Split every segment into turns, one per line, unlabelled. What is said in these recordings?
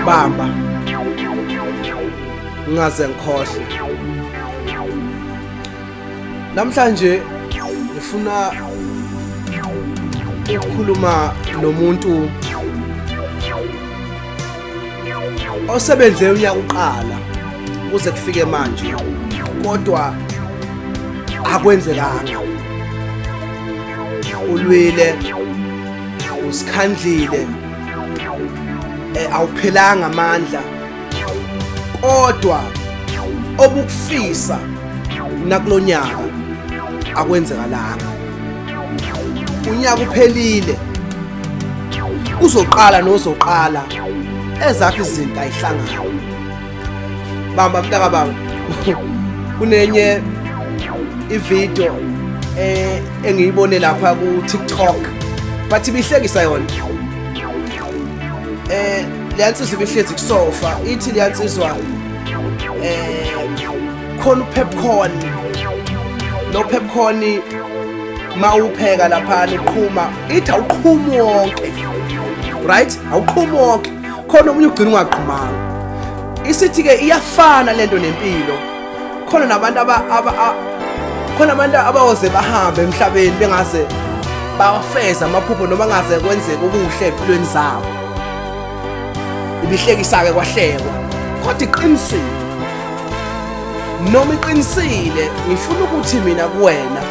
Bamba, ngingaze ngikhohlwe. Namhlanje ngifuna ukukhuluma nomuntu osebenze unyaka uqala kuze kufike manje, kodwa akwenzekanga. Ulwile, usikhandlile, awuphelanga amandla, kodwa obukufisa nakulonyaka akwenzekalanga. Unyaka uphelile, uzoqala nozoqala, ezakhe izinto ayihlangana. Bamba mntaka baba, kunenye ivideo engiyibone lapha ku TikTok, bathi ibihlekisa yona. Leyansizwa ibihlezi kusofa, ithi leyansizwa khona upepcorn, lo pepcorn mawupheka lapha uqhuma, ithi awuqhumi wonke, right? Awuqhumi wonke, khona omunye ugcina ungaqhumanga. Isithi ke iyafana lento nempilo, khona nabantu khona abantu abawoze bahambe emhlabeni bengaze bawafeza amaphupho noma ngaze kwenzeke okuhle empilweni zabo. Ibihlekisa-ke kwahlekwa, kodwa iqinisile noma iqinisile. Ngifuna ukuthi mina kuwena,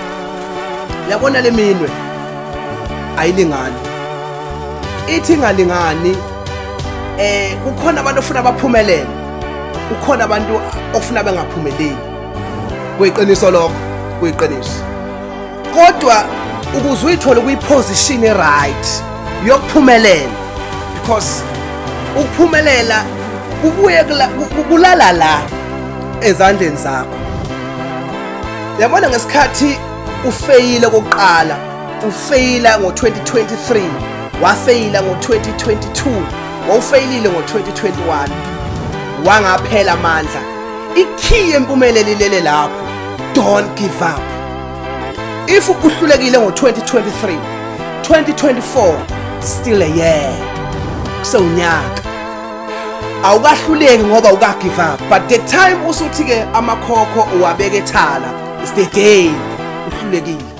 yabona le minwe ayilingani, ithi ingalingani. Kukhona abantu ofuna baphumelele, kukhona abantu ofuna bengaphumeleli. Kuyiqiniso lokho, kuyiqiniso. Kodwa ukuze uyithole kwiposition e-right yokuphumelela, because ukuphumelela kubuye kulala la ezandleni zakho. Yabona ngesikhathi ufeyile kokuqala, ufeyila ngo-2023, wafeyila ngo-2022, wawufeyilile ngo-2021, wangaphela amandla. Ikey yempumelelo ilele lapho. Don't give up. If uhlulekile ngo-2023, 2024 still a year, kusewunyaka. Awukahluleki ngoba uka give up, but the time usuthi ke amakhokho uwabeka ethala is the day uhlulekile.